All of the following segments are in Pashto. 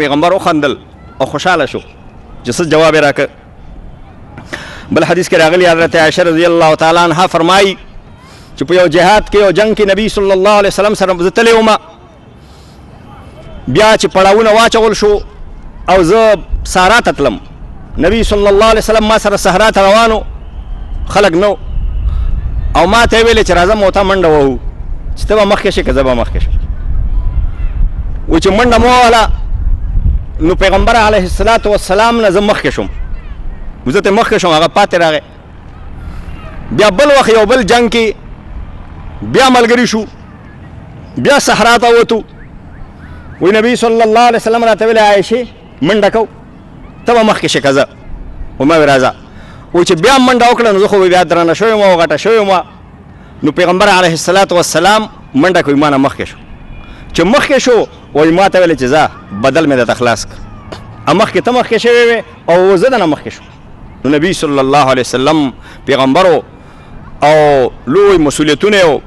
پیغمبر وخندل او خوشحاله شو چې څه جواب یې راکړ. بل حدیث کې راغلي حضرت عائشه رضی الله تعالی عنها فرمایي چې په یو جهاد کې یو جنګ کې نبی صلی الله علیه وسلم سره زه تللی وم، بیا چې پړاوونه واچول شو او زه سارا ته تلم، نبی صلی الله علیه وسلم ما سره صحرا ته روانو، خلک نو، او ما ته یې ویلې چې راځه مو ته منډه وهو چې ته به مخکې شې که زه به مخکې شم. و چې منډه مو ووهله نو پیغمبر علیه الصلاة والسلام نه زه مخکې شوم، زه ته مخکې شوم، هغه پاتې راغی. بیا بل وخت یو بل جنګ کې بیا ملګري شو، بیا صحرا ته وتو. وی نبی صلی الله علیه وسلم راته ویلې عایشې منډه کو، ته به مخکې شې که زه؟ وما وی راځه. و چې بیا منډه وکړه نو زه خو بیا درنه شوی وم او غټه شوی وم، نو پیغمبر علیه الصلاة والسلام منډه کوي ما نه مخکې شو. چې مخکې شو وایي ما ته ویلې چې ځه بدل مې درته خلاص کړه، مخکې ته مخکې شوی وې او زه درنه مخکې شو. نو نبی صلی الله علیه وسلم پیغمبر او لوی مسؤلیتونه او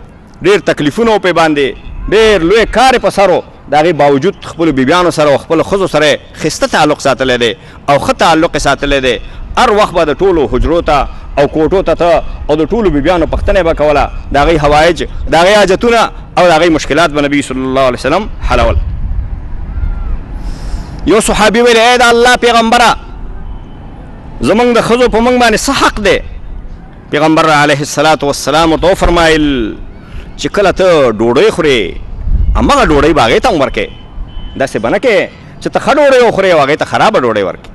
ډېر تکلیفونه پې باندې، ډېر لوی کار یې په سر و، د هغې باوجود خپلو بیبیانو سره او خپلو ښځو سره ښایسته تعلق ساتلی دی او ښه تعلق یې ساتلی دی. هر وخت به د ټولو حجرو ته او کوټو ته ته او د ټولو بیبیانو پوښتنه به کوله، د هغې حوایج، د هغې حاجتونه او د هغې مشکلات به نبی صلی الله علیه وسلم حلول. یو صحابي ویل ای د الله پیغمبره زمونږ د ښځو په موږ باندې څه حق دی؟ پیغمبر علیه الصلاة والسلام ورته وفرمایل چې کله ته ډوډۍ خورې هماغه ډوډۍ به هغې ته هم ورکې، داسې به نه کوې چې ته ښه ډوډۍ وخورې او هغې ته خرابه ډوډۍ ورکې.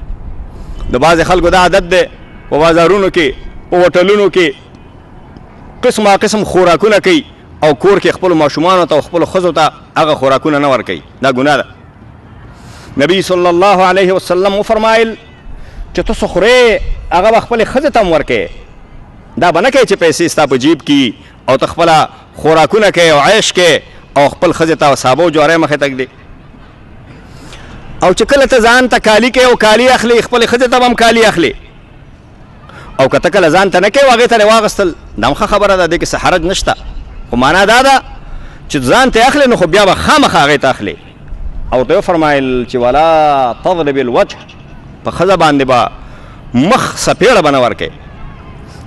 د بعضې خلکو دا عادت دی په بازارونو کې په هوټلونو کې قسمه قسم خوراکونه کوي او کور کې خپلو ماشومانو ته او خپلو ښځو ته هغه خوراکونه نه ورکوي، دا ګناه ده. نبی صلی الله علیه وسلم وفرمایل چې ته څه خورې هغه به خپلې ښځې ته هم ورکې، دا به نه کوې چې پیسې ستا په جیب کې او ته خپله خوراکونه کوې او عیش کوې او خپل ښځې ته سابه او جواری مخې ته ږدې. او چې کله ته ځان ته کالي کوې او کالي اخلې خپلې ښځې ته به هم کالي اخلې، او که ته کله ځان ته نه کوې هغې ته دې واغوستل، دا هم ښه خبره ده، دې کې څه حرج نشته، خو معنا دا ده چې ځان ته اخلې نو خو بیا به خامخا هغې ته اخلې. او ورته یې وفرمایل چې ولا تضرب الوجه، په ښځه باندې به مخ څپېړه به نه ورکوې،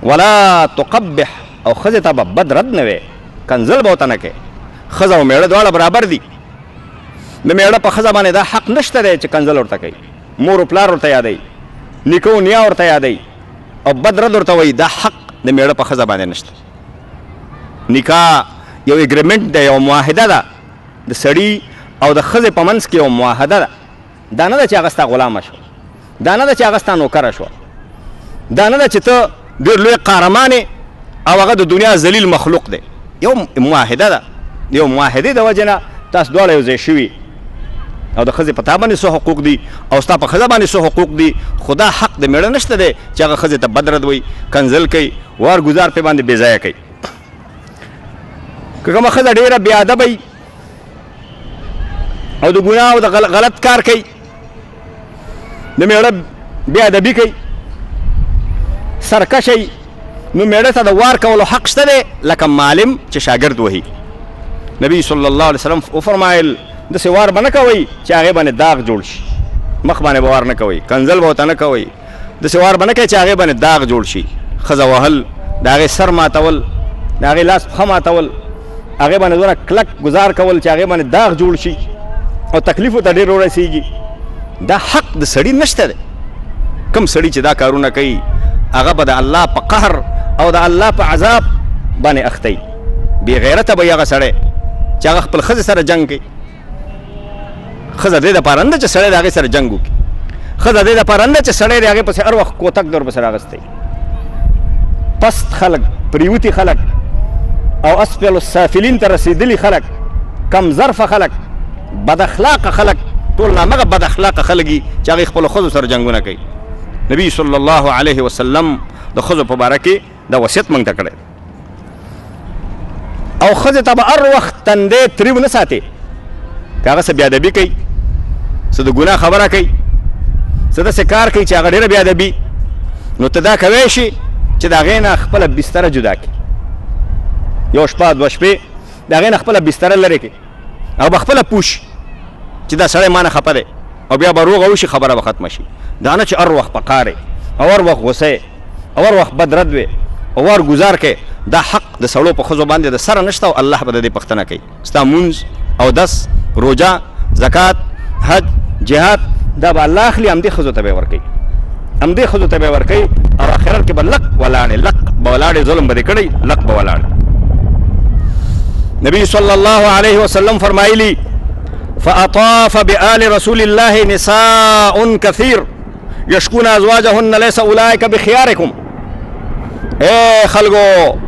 ولا تقبح، او ښځې ته به بد رد نه وې، کنځل به ورته نه کوې. ښځه او مېړه دواړه برابر دي، د مېړه په ښځه باندې دا حق نشته دی چې کنځل ورته کوي، مور و پلار ورته یادوي، نیکه و نیا ورته یادوي او بد رد ورته وایي، دا حق د مېړه په ښځه باندې نشته. نکاح یو اګریمنټ دی، یو معاهده ده د سړي او د ښځې په منځ کې، یو معاهده ده. دا نه ده چې هغه ستا غلامه شوه، دا نه ده چې هغه ستا نوکره شوه، دا نه ده چې ته ډېر لوی قهرمان او هغه د دنیا ذلیل مخلوق دی. یو معاهده ده، یو معاهدې د وجې نه تاسو دواړه یو ځای شوي او د ښځې په تا باندې څه حقوق دي او ستا په ښځه باندې څه حقوق دي، خو دا حق د مېړه نشته دی چې هغه ښځې ته بد رد وایي، کنځل کوي، وار ګزار پې باندې بې ځایه کوي. که کومه ښځه ډېره بې ادبه وي او د ګناه او د غلط کار کوي، د مېړه بې ادبي کوي، سرکشه وي، نو مېړه ته د وار کولو حق شته دی لکه معلم چې شاګرد وهي. نبی صلی الله علیه وسلم وفرمایل داسې وار به نه کوئ چې هغې باندې داغ جوړ شي، مخ باندې به وار نه کوئ، کنځل به ورته نه کوئ، داسې وار به نه کوئ چې هغې باندې داغ جوړ شي. ښځه وهل، د هغې سر ماتول، د هغې لاس پښه ماتول، هغې باندې دومره کلک ګزار کول چې هغې باندې داغ جوړ شي او تکلیف ورته ډېر ورسېږي، دا حق د سړي نشته دی. کوم سړي چې دا کارونه کوي هغه به د الله په قهر او د الله په عذاب باندې اخته وي. بې غیرته به وي هغه سړی چې هغه خپل ښځې سره جنګ کوي. ښځه دې دپاره نه ده چې سړی د هغې سره جنګ وکړي، ښځه دې دپاره نه ده چې سړی د هغې پسې هر وخت کوتک در پسې راغستی. پست خلک، پریوتي خلک او اسفل السافلین ته رسېدلي خلک، کم ظرفه خلک، بد اخلاقه خلک، ټول همغه بد اخلاقه خلک دي چې هغوی خپلو ښځو سره جنګونه کوي. نبی صلی الله علیه وسلم د ښځو په باره کې دا وصیت موږ ته کړی. او ښځې ته به هر وخت تندی تریو نه ساتې، که هغه څه بېادبي کوي، څه د ګناه خبره کوي، څه داسې کار کوي چې هغه ډېره بېادبي، نو ته دا کوی شي چې د هغې نه خپله بستره جدا کړي، یو شپه دوه شپې د هغې نه خپله بستره لرې کړي، هغه به خپله پوه شي چې دا سړی ما نه خفه دی او بیا به روغه وشي، خبره به ختمه شي. دا نه چې هر وخت په قارې او هر وخت غوسه او هر وخت بدرد وې او هر ګزار کوې. دا حق د سړو په ښځو باندې د سره نشته او الله به د دې پوښتنه کوي. ستا مونځ، اودس، روژه، زکات، حج، جهاد، دا به الله اخلي، همدې ښځو ته به یې ورکوي، همدې ښځو ته به یې ورکوي. او آخرت کې به لق ولاړې، لق به ولاړې، ظلم به دې کړی، لق به ولاړې. نبی صلی الله علیه وسلم فرمایلی فأطاف بآل رسول الله نساء كثير يشكون أزواجهن ليس أولئك بخياركم. اے خلګو،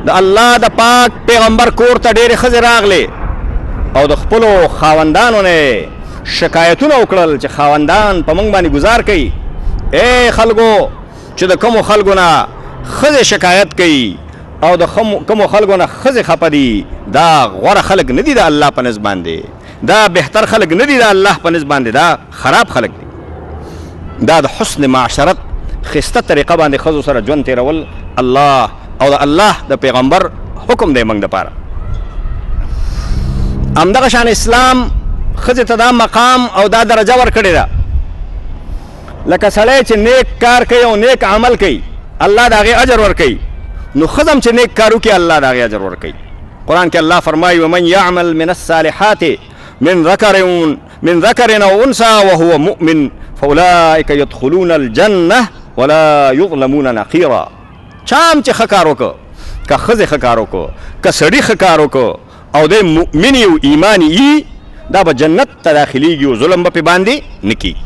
د الله د پاک پیغمبر کور ته ډېرې ښځې راغلې او د خپلو خاوندانو نه شکایتونه وکړل چې خاوندان په موږ باندې ګزار کوي. اے خلګو، چې د کومو خلګو نه ښځې شکایت کوي او د کومو خلګو نه ښځې خپه دي، دا غوره خلک نه دي د الله په نزد باندې، دا بهتر خلک نه دي د الله په نزد باندې، دا خراب خلک دي. دا د حسن معاشرت ښایسته طریقه باندې ښځو سره ژوند تېرول الله او د الله د پیغمبر حکم دی موږ دپاره. همدغه شان اسلام ښځې ته دا مقام او دا درجه ورکړې ده، لکه سړی چې نیک کار کوي او نیک عمل کوي الله د هغې اجر ورکوي، نو ښځه هم چې نیک کار وکړي الله د هغې اجر ورکوي. قرآن کې الله فرمایي ومن يعمل من الصالحات من ذكر أو أنثى وهو مؤمن فأولئك يدخلون الجنة ولا يظلمون نقيرا. چا هم چې ښه کار وکړ، که ښځې ښه کار وکړ، که سړي ښه کار وکړ او دی مؤمن او ایماني یي، دا به جنت ته داخلېږي او ظلم به پرې باندې نه کېږي.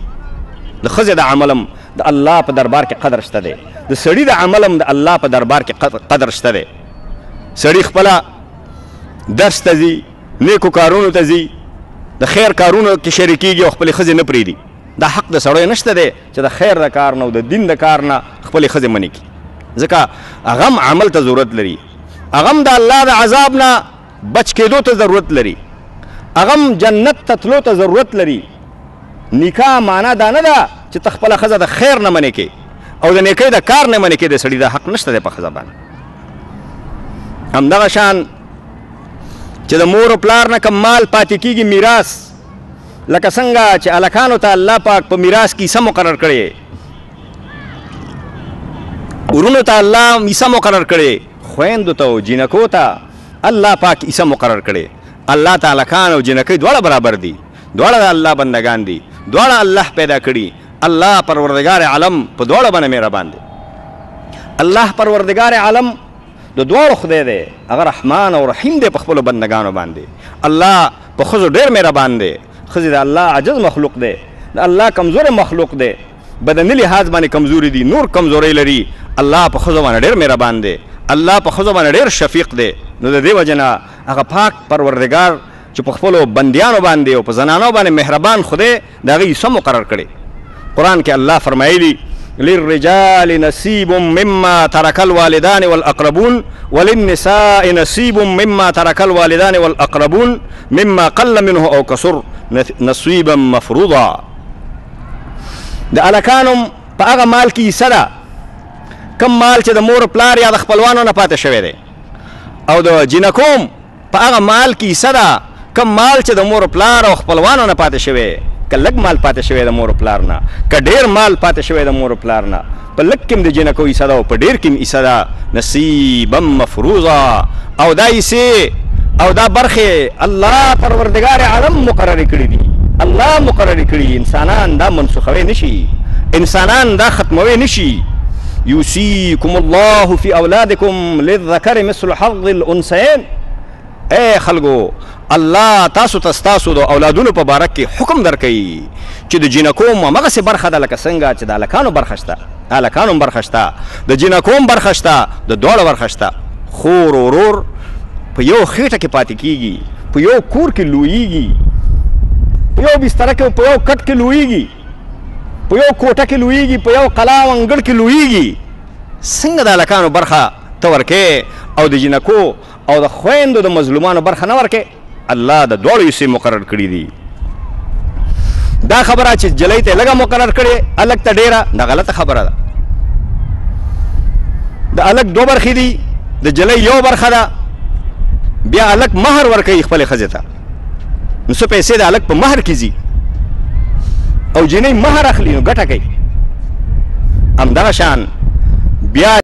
د ښځې د عمل هم د الله په دربار کې قدر شته دی، د سړي د عمل هم د الله په دربار کې قدر شته دی. سړي خپله درس ته ځي، نیکو کارونو ته ځي، د خیر کارونو کې شریکېږي او خپلې ښځې نه پرېږدي. دا حق د سړیو نشته دی چې د خیر د کار نه او د دین د کار نه خپلې ښځې منې کړي، ځکه هغه هم عمل ته ضرورت لري، هغه هم د الله د عذاب نه بچ کېدو ته ضرورت لري، هغه هم جنت ته تلو ته ضرورت لري. نکاح معنا دا نه ده چې ته خپله ښځه د خیر نه منې کې او د نیکۍ د کار نه منې کې، د سړي دا حق نشته دی په ښځه باندې. همدغه شان چې د مور او پلار نه کوم مال پاتې کېږي میراث، لکه څنګه چې هلکانو ته الله پاک په میراث کې حصه مقرر کړې، ورونو ته الله حصه مقرر کړې، خویندو ته او جینکو ته الله پاک حصه مقرر کړې. الله ته هلکان او جینکۍ دواړه برابر دي، دواړه د الله بندګان دي، دواړه الله پیدا کړي. الله پروردګار عالم په دواړو باندې مهربان دی. الله پروردګار عالم د دواړو خدای دی، هغه رحمان او رحیم دی په خپلو بندګانو باندې. الله په ښځو ډېر مهربان دی. ښځې د الله عاجز مخلوق دی، د الله کمزوری مخلوق دی، بدني لحاظ باندې کمزوري دي، نور کمزورۍ لري. الله په ښځو باندې ډېر مهربان دی، الله په ښځو باندې ډېر شفیق دی. نو د دې وجې نه هغه پاک پروردګار چې په خپلو بندیانو باندې او په زنانو باندې مهربان خدای د هغې حصه مقرر کړې. قرآن کې الله فرمایلي للرجال نصيب مما ترك الوالدان والأقربون وللنساء نصيب مما ترك الوالدان والأقربون مما قل منه أو كثر نصيبا مفروضا. د هلکانو په هغه مال کې حصه ده کوم مال چې د مور پلار یا د خپلوانو نه پاتې شوی دی، او د جینکو په هغه مال کې حصه ده کوم مال چې د مور پلار او خپلوانو نه پاتې شوی. که لږ مال پاتې شوی د مور پلار نه، که ډېر مال پاتې شوی د مور پلار نه، په لږ کې هم د جینکو حصه ده او په ډېر کې هم حصه ده، نصیبا مفروضا. او دا حصې او دا برخې الله پروردګار عالم مقررې کړي دي، الله مقررې کړي. انسانان دا منسوخوی نشي، انسانان دا ختموی نشي. یوصیکم الله فی اولادکم للذکر مثل حظ الانثیین. اے خلګو، الله تاسو ته ستاسو د اولادونو په باره کې حکم درکوي چې د جینکو هم همغسې برخه ده لکه څنګه چې د هلکانو برخه شته، د هلکانو هم برخه شته، د جینکو هم برخه شته، د دواړو برخه شته. خور ورور په یو خېټه کې پاتې کېږي، په یو کور کې لویږي، په یو بستره کې، په یو کټ کې لویږي، په یو کوټه کې لویږي، په یو قلا او انګړ کې لویږي. څنګه د هلکانو برخه ته ورکې او د جینکو او د خویندو د مظلومانو برخه نه ورکې؟ الله د دواړو حصې مقرر کړي دي. دا خبره چې جلۍ ته لږه مقرر کړې هلک ته ډېره، دا غلطه خبره ده. د هلک دوه برخې دي، د جلۍ یو برخه ده. بیا هلک مهر ورکوي خپلې ښځې ته، نو څه پیسې د هلک په مهر کې ځي. او جینۍ مهر اخلي نو ګټه کوي. همدغه شان بیا